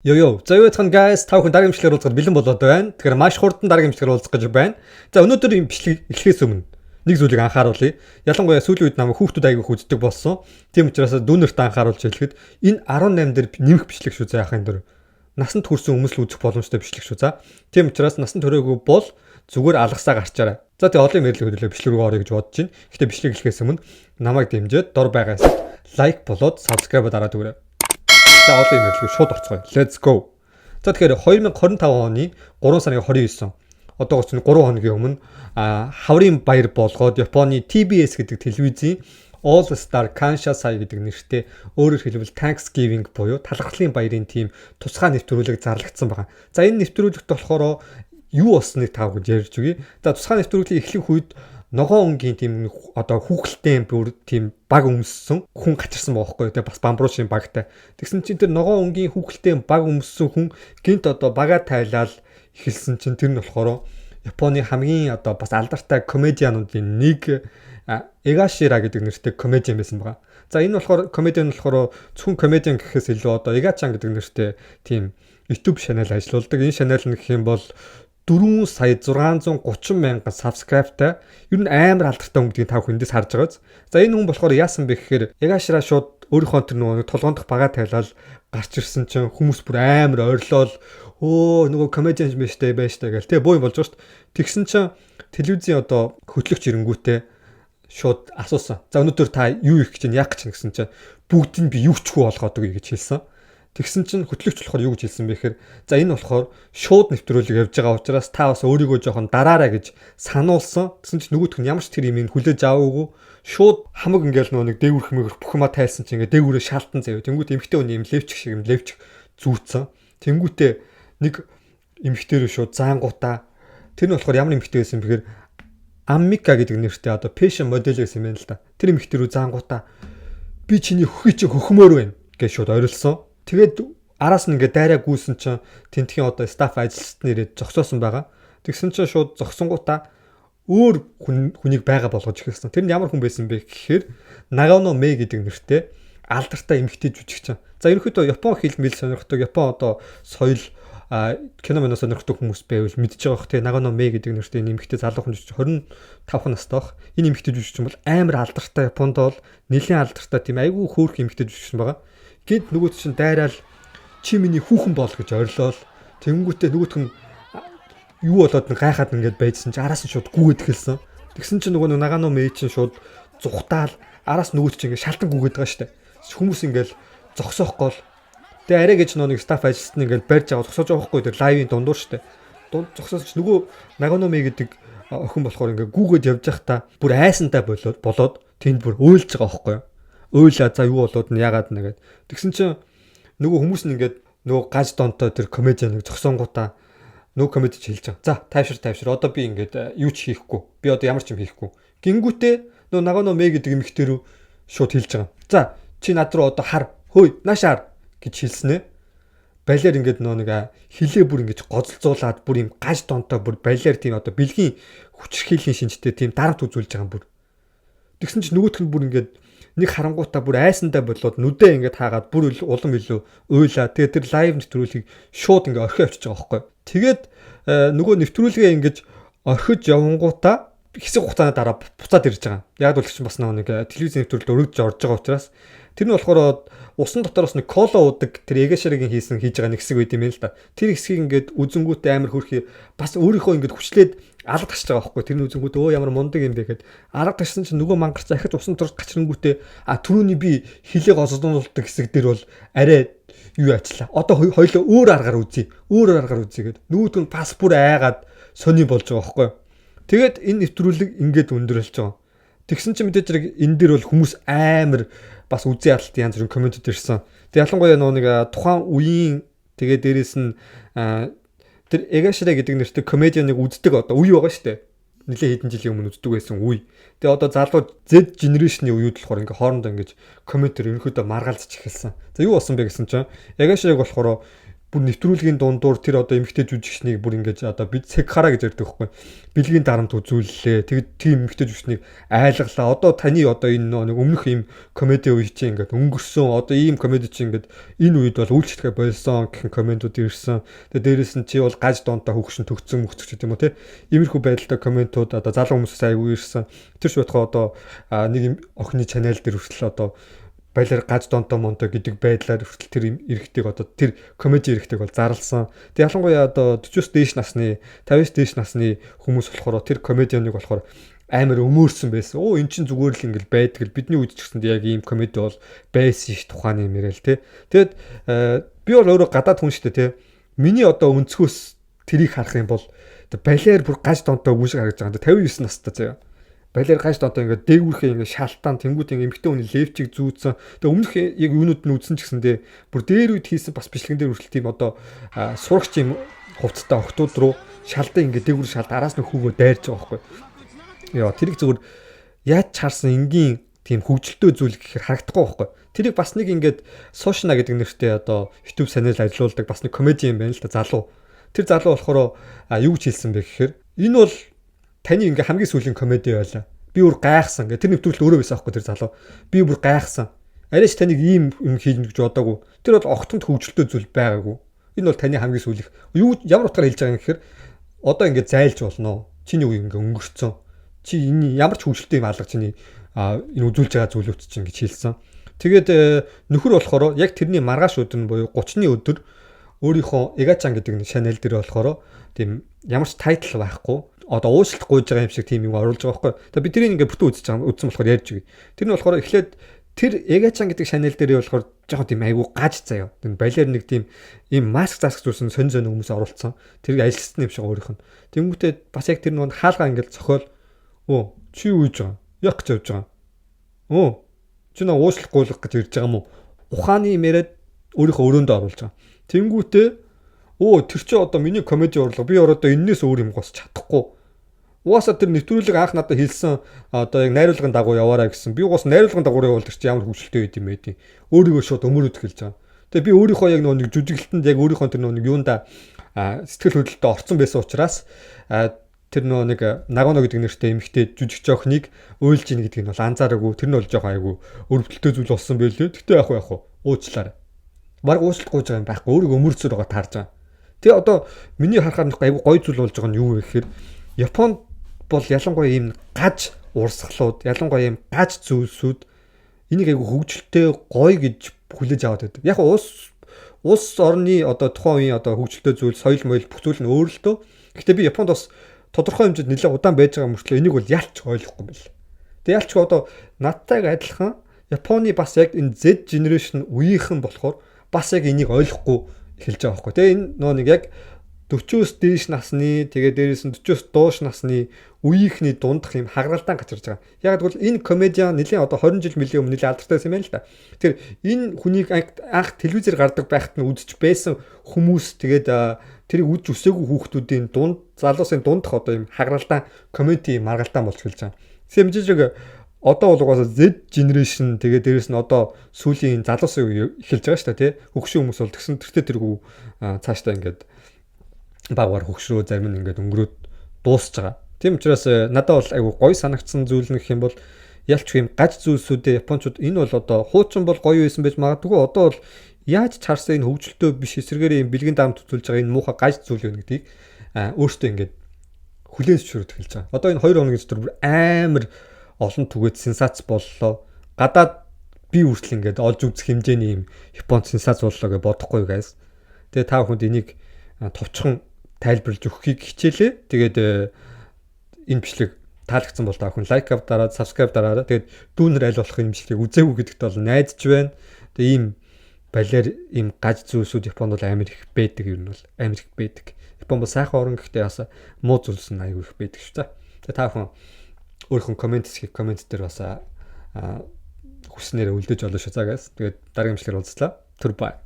Йо йо. За, юу яцхан, guys, та бүхэн дараагийн бичлэгээр уулзахад бэлэн болоод байна. Тэгэхээр маш хурдан дараагийн бичлэгээр уулзах гэж байна. За, өнөөдөр энэ бичлэг эхлэхээс өмнө нэг зүйлийг анхааруулъя. Ялангуяа сүүлийн үед намайг хүүхдүүд аягүй их үздэг болсон. Тийм учраас дүүнерт анхааруулж хэлэхэд энэ 18 дээр нэмэх бичлэг шүү, за, яхахын дээр. Насанд хүрсэн хүмүүс л үзэх боломжтой бичлэг шүү, за. Тийм учраас насанд хүрээгүй бол зүгээр алгасаа гарчаарай. За, тэгээ олон юм ярьлаа, хөдөлөө бичлэг рүү орё гэж бодож байна. Гэхдээ бичлэг эхлэхээс өмнө намайг дэмжиж дор байгаа хэсэгт like болоод subscribe дараад өгөөрэй. За, олон юм ярьлгүй шууд орцгоё. Let's go. За, тэгэхээр 2025 оны 3 сарын 29. Одоогоос 3 хоногийн өмнө хаврын баяр болгоод Японы TBS гэдэг телевизийн All Star Kansha Sai гэдэг нэртэй, өөрөөр хэлбэл Thanksgiving буюу талархлын баярын тийм тусгай нэвтрүүлэг зарлагдсан байгаа. За, энэ нэвтрүүлэгт болохоор юу болсныг та бүхэнд ярьж өгье. За, тусгай нэвтрүүлгийн эхлэх үед ногоон өнгийн тийм одоо хүүхэлдэйн бүр тийм баг өмссөн хүн гачирсан байгаа байхгүй. Тэгээ бас бамбруушийн багтай. Тэгсэн чинь тэр ногоон өнгийн хүүхэлдэйн баг өмссөн хүн гинт одоо багаа тайлал эхэлсэн чинь тэр нь болохоор Японы хамгийн одоо бас алдартай комедиануудын нэг Эгашира гэдэг нэртэй комедиан байсан байгаа. За, энэ болохоор комедиан болохоор зөвхөн комедиан гэхээс илүү одоо Эгачан гэдэг нэртэй тийм YouTube channel ажиллаулдаг. Энэ channel нь гэх юм бол 4 сая 630 мянган subscribe-тай, ер нь амар алдартай хүн гэдгийг та бүхэн эндээс харж байгаа биз. За, энэ хүн болохоор яасан бэ гэхээр Эгашира шууд өөрийнхөө тэр нөгөө толгоон дох багаа тайлал гарч ирсэн чинь хүмүүс бүр амар ойрлоол, өө, нөгөө комедиан юм штэ, байж штэ гэл тэгээ боо юм болж байгаа шүү дээ. Тэгсэн чинь телевизийн одоо хөтлөгч ирэнгүүтээ шууд асуусан. За, өнөөдөр та юу хийх гэж байна, яах гэж байна гэсэн чинь бүгд нь би юу ч хүү болгоод өгье гэж хэлсэн. Тэгсэн чинь хөтлөгч болохоор юу гэж хэлсэн бэ гэхээр за, энэ болохоор шууд нэвтрүүлэг явж байгаа учраас та бас өөрийгөө жоохон дараарай гэж сануулсан. Тэгсэн чинь нөгөөх нь ямар ч тэр юм хүлээж аваагүй. Шууд хамаг ингээл нөгөө нэг дээгүүр хэмээгэр бүх юма тайлсан чинь ингээ дээгүүрээ шаалтан заяа. Тэнгүүт эмэгтэй хүний юм левчик шиг юм левчик зүүцсэн. Тэнгүүтээ нэг эмэгтэй рүү шууд заангуудаа, тэр нь болохоор ямар эмэгтэй байсан бэхээр Аммика гэдэг нэртэй одоо fashion model байсан юм байна л да. Тэр эмэгтэй рүү заангуудаа би чиний хөхий чи хөхмөр байна гэж шууд орилсон. Тэгээд араас нь ингээд дайраа гүйсэн чинь тентхийн одоо staff ажилчид нэрээд зогсоосон байгаа. Тэгсэн чинь шууд зогсонгуудаа өөр хүн хүнийг байгаа болгож эхэлсэн. Тэр нь ямар хүн байсан бэ гэхээр Нагано Мэй гэдэг нэртэй алдартай эмэгтэй жүжигчин. За, ерөнхийдөө Япон хэл мэл сонирхдаг, Япон одоо соёл, кино минь сонирхдаг хүмүүс байвал мэдж байгаа бох, те. Нагано Мэй гэдэг нэртэй энэ эмэгтэй залуухан жүжигч, 25 настай бох. Энэ эмэгтэй жүжигчин бол амар алдартай, Японд бол нэлээд алдартай тийм айгүй хөөрхөн эмэгтэй жүжигчин байгаа. Гэт нөгөөт чинь дайраал чи миний хүүхэн бол гэж орилоол. Тэнгүүтээ нөгөөх нь юу болоод нь гайхаад ингээд байжсан чи араас нь шууд гүгээд эхэлсэн. Тэгсэн чинь нөгөө Нагано Мэй чинь шууд зугтаал араас нөгөөт чинь ингээд шалтан гүгээд байгаа штэ. Хүмүүс ингээд зогсоохгүй л. Тэгээ арай гэж нөгөө нэг staff ажилтны нь ингээд барьж аваад зогсоож байгаа хгүй, тэр live ын дундуур штэ. Дунд зогсоос чи нөгөө Нагано Мэй гэдэг охин болохоор ингээд гүгээд явж байхдаа бүр айсантай болоод тэнд бүр уйлж байгаа байхгүй юу. Уйлаа, за, юу болоод нь яагаад нэгээд. Тэгсэн чинь нөгөө хүмүүс нь ингээд нөгөө гаж донтой тэр комедианыг зогсоонгуудаа нөгөө комеди ч хэлж байгаа. За, тайвшир, тайвшир, одоо би ингээд юу ч хийхгүй. Би одоо ямар ч юм хийхгүй. Гингүүтээ нөгөө Нагано Мэй гэдэг эмэгтэй рүү шууд хэлж байгаа. За, чи над руу одоо хар. Хөөй, нааш хар гэж хэлснэ. Балиар ингээд нөгөө нэг хилээ бүр ингэж гоцолзуулаад, бүр юм гаж донтой, бүр балиар тийм одоо бэлгийн хүчирхийллийн шинжтэй тийм дарамт үзүүлж байгаа юм бүр. Тэгсэн чинь нөгөөх нь бүр ингээд нэг харангуутаа бүр айсандаа болоод нүдээ ингээд хаагаад бүр улам илүү уйлаа. Тэгээд тэр live нэвтрүүлгийг шууд ингээд орхио авчиж байгаа байхгүй. Тэгээд нөгөө нэвтрүүлгээ ингэж орхиж явангуудаа хэсэг хугацааны дараа буцаад ирж байгаа. Яг бол чинь бас нэг телевизийн нэвтрүүлэлд өргөдөж орж байгаа учраас тэр нь болохоор усан дотроос нэг кола уудаг тэр Эгаширагийн хийсэн хийж байгаа нэг хэсэг байд юм л да. Тэр хэсгийг ингээд үзэнгүүтээ амар хөрхи бас өөрийнхөө ингээд хүчлээд алга ташж байгаа байхгүй. Тэр нь үзэнгүүтээ өө, ямар мундаг юм бэ гэхэд алга ташсан чинь нөгөө мангарч ахиж усан дотор гачрангүүтээ а түрүүний би хилээ гоцлуулдаг хэсэг дээр бол арай юу ачлаа. Одоо хоёлоо өөр аргаар үзье. Өөр аргаар үзье гэд. Нөгөөд нь бас бүр айгаад сони болж байгаа байхгүй. Тэгээд энэ нэвтрүүлэг ингээд өндөрлөж байгаа. Тэгсэн чинь мэдээж хэрэг энэ дэр бол хүмүүс амар бас үзэн ядалт янз бүрийн комментүүд ирсэн. Тэг ялангуяа нөгөө нэг тухайн үеийн, тэгээ дээрэс нь тэр Эгашира гэдэг нэртэй комедианыг үздэг одоо үе байгаа шүү дээ. Нилээ хэдэн жилийн өмнө үздэг байсан үе. Тэгээ одоо залуу Z generation-ы үеуд болохоор ингээ хоорондоо ингэж комментээр ерөнхийдөө маргаалцж эхэлсэн. За, юу болсон бэ гэсэн чинь Эгашираг болохоор Бүр нэвтрүүлгийн дундуур тэр одоо эмэгтэй жүжигчнийг бүр ингэж одоо бид секхара гэж ярьдаг байхгүй. Бэлгийн дарамт үзүүллээ. Тэгээд тийм эмэгтэй жүжигчнийг айлгалаа. Одоо таны одоо энэ нэг өмнөх ийм комеди үе чинь ингээд өнгөрсөн. Одоо ийм комеди чинь ингээд энэ үед бол үйлчлэгээ болсон гэх комментууд ирсэн. Тэгээд дээрэс нь чи бол гаж донтой хөгшин төгцсөн мөхцөг ч гэдэм үү те. Иймэрхүү байдалтай комментууд одоо залуу хүмүүсээс аягүй ирсэн. Тэр ч бодохоо одоо нэг охины channel дээр хүртэл одоо балиар гаж донто монто гэдэг байдлаар хүртэл тэр эрэгтэйг одоо тэр комеди эрэгтэйг бол зарлсан. Тэг ялангуяа одоо 40-с дээш насны 50-с дээш насны хүмүүс болохоор тэр комедианыг болохоор амар өмөөрсөн байсан. Оо эн чин зүгээр л ингээл байдаг л бидний үед ч гэсэнд яг ийм комеди бол байсан ш тухайн юм яриа л те. Тэгэд би бол өөрөө гадаад хүн шүү дээ те. Миний одоо өнцгөөс тэрийг харах юм бол балиар бүр гаж донто үгүй шиг харагдаж байгаа. 59 настай заяа. Балиар гаж донтой ингээд дээгүүрхээ ингээд шалтаан тэнгууд ингээд эмэгтэй хүний левчийг зүүцсэн. Тэгээ өмнөх яг юунууд нь үзсэн ч гэсэндээ бүр дээр үед хийсэн бас бичлэгэн дээр хүртэл тийм одоо сурагч юм хувцастай охтууд руу шалдан ингээд дээгүүр шалд араас нь хүүгөө дайрж байгаа байхгүй. Яа тэрийг зүгээр яаж чарсан энгийн тийм хөгжилтэй зүйл гэхээр харагдахгүй байхгүй. Тэрийг бас нэг ингээд Сошна гэдэг нэртэй одоо YouTube channel ажиллаулдаг бас нэг комеди юм байна л да залуу. Тэр залуу болохоор юу гэж хэлсэн бэ гэхээр энэ бол таны ингээ хамгийн сүүлийн комеди байлаа. Би бүр гайхсан. Гэ тэр нэвтрүүлэлт өөрөө байсан аахгүй тэр залуу. Би бүр гайхсан. Арайч таныг ийм юм хийж гэж бодоагүй. Тэр бол огтомд хөгжилтэй зүйл байгаагүй. Энэ бол таны хамгийн сүүлийнх. Юу ямар утгаар хэлж байгаа юм гэхээр одоо ингээ зайлж болно. Чиний үе ингээ өнгөрцөн. Чи энэ ямар ч хөгжилтэй юм алга чиний энэ үзүүлж байгаа зүйлүүд чинь гэж хэлсэн. Тэгээд нөхөр болохоор яг тэрний маргааш өдөр нь буюу 30-ны өдөр өөрийнхөө Эгачан гэдэг нэг channel дээр болохоор тийм ямар ч title байхгүй одоо уушлах гуйж байгаа юм шиг тийм юм оруулж байгаа байхгүй. Тэгээ би тэрийг ингээ бүтэн үзэж байгаа үзсэн болохоор ярьж өгье. Тэр нь болохоор эхлээд тэр Эгачан гэдэг channel дээр болохоор жоохон тийм айгу гаж заяа. Тэр балиар нэг тийм ийм маск засах зүйлсэн сонь сонь хүмүүс оруулсан. Тэрийг ажилласан юм шиг өөрийнх нь. Тэнгүүтээ бас яг тэр нөгөө хаалгаа ингээл цохиол өө чи юу хийж байгаа? Яг гэж явж байгаа. Өө чи нөө уушлах гуйлах гэж ирж байгаа юм уу? Ухааны юм яриад өөрийнхөө өрөөндөө оруулж байгаа. Тэнгүүтээ өө тэр чи одоо миний комеди урлага би одоо эннээс өөр юм госч чадахгүй. Угаасаа тэр нэвтрүүлэг анх надад хэлсэн одоо яг найруулгын дагуу яваарай гэсэн. Би угаас найруулгын дагуу явуул тэр чи ямар хөгжилтэй байд юм бэ тийм. Өөрийгөө шууд өмөрөд эхэлж байгаа. Тэгээ би өөрийнхөө яг нөгөө нэг жүжиглэлтэнд яг өөрийнхөө тэр нөгөө нэг юунда сэтгэл хөдлөлтөд орцсон байсан учраас тэр нөгөө нэг Нагоно гэдэг нэртэй эмэгтэй жүжигч охиныг уйлж ийн гэдгийг нь бол анзаараагүй. Тэр нь бол жоохон айгүй өрөвдөлтөй зүйл болсон байлээ. Гэтэ яг уу уучлаарай. Бараг уучлалт гуйж байгаа юм байхгүй. Өөрийгөө өмөрцөр байгаа таарж байгаа. Тэгээ одоо миний харахаар нэг айгүй гоё зүйл болж байгаа нь юу вэ гэхээр Японд бол ялангуяа ийм гаж урсгалууд, ялангуяа ийм гаж зүйлсүүд энийг айгүй хөгжилтэй гоё гэж хүлээж аваад байдаг. Яг улс орны одоо тухайн үеийн одоо хөгжилтэй зүйл, соёл моёл бүх зүйл нь өөр л дөө. Гэхдээ би Японд бас тодорхой хэмжээнд нэлээд удаан байж байгаа мөртлөө энийг бол ялч ойлгохгүй байл. Тэгээ ялч одоо надтайг адилхан Японы бас яг энэ Z generation үеийнхэн болохоор бас яг энийг ойлгохгүй эхэлж байгаа байхгүй. Тэгээ энэ нөө нэг яг 40-оос дээш насны тэгээ дээрээс нь 40-оос доош насны үеийнхний дундах юм хагаралдаан гачирж байгаа. Яг гэвэл энэ комедиан нэлийн одоо 20 жил мөлийн өмнө нэлээд алдартай байсан юм байна л да. Тэгэхээр энэ хүнийг анх телевизээр гардаг байхад нь үзэж байсан хүмүүс тэгээд тэрийг үзэж өсөөгүй хүүхдүүдийн дунд залуусын дундах одоо юм хагаралдаан комеди маргалдаан болж эхэлж байгаа. Тэгэхээр мэдээж одоо бол угаасаа Z generation тэгээ дээрэс нь одоо сүүлийн залуусын үе эхэлж байгаа шүү дээ тий. Хөгшин хүмүүс бол тэгсэн тэртээ тэргүй цаашдаа ингээд багвар хөгшрөө зарим нь ингээд өнгөрөөд дуусч байгаа. Тийм учраас надад бол айгүй гоё санагдсан зүйл нь гэх юм бол ялч юм гаж зүйлсүүдээ японочууд энэ бол одоо хуучин бол гоё байсан байж магадгүй одоо бол яаж ч харсан энэ хөгжилтэй биш эсрэгээр юм бэлгийн дарамт үзүүлж байгаа энэ муухай гаж зүйл юм гэдгийг өөртөө ингээд хүлээн зөвшөөрөд эхэлж байгаа. Одоо энэ 2 хоногийн дотор бүр амар олон түгээд сенсац боллоо. Гадаад би хүртэл ингээд олж үзэх хэмжээний юм Японд сенсац боллоо гэж бодохгүй guys. Тэгээ та бүхэнд энийг товчхон тайлбарлаж өгөхийг хичээлээ. Тэгээд энэ бичлэг таалагдсан бол та бүхэн like дараад, subscribe дараарай. Тэгээд дүүнер аль болох энэ бичлэгийг үзээгүй гэдэгт бол найдаж байна. Тэгээд ийм балиар ийм гаж зүйлсүүд Японд бол амар их байдаг юм нь бол амар их байдаг. Япон бол сайхан орн гэхдээ бас муу зүйлс нь аягүй их байдаг шүү. За. Тэгээд та бүхэн өөрийнхөө коммент хэсгийг коммент дээр бас хүснээрээ үлдээж болно шүү. За guys. Тэгээд дараагийн бичлэгээр уулзлаа. Түр бай.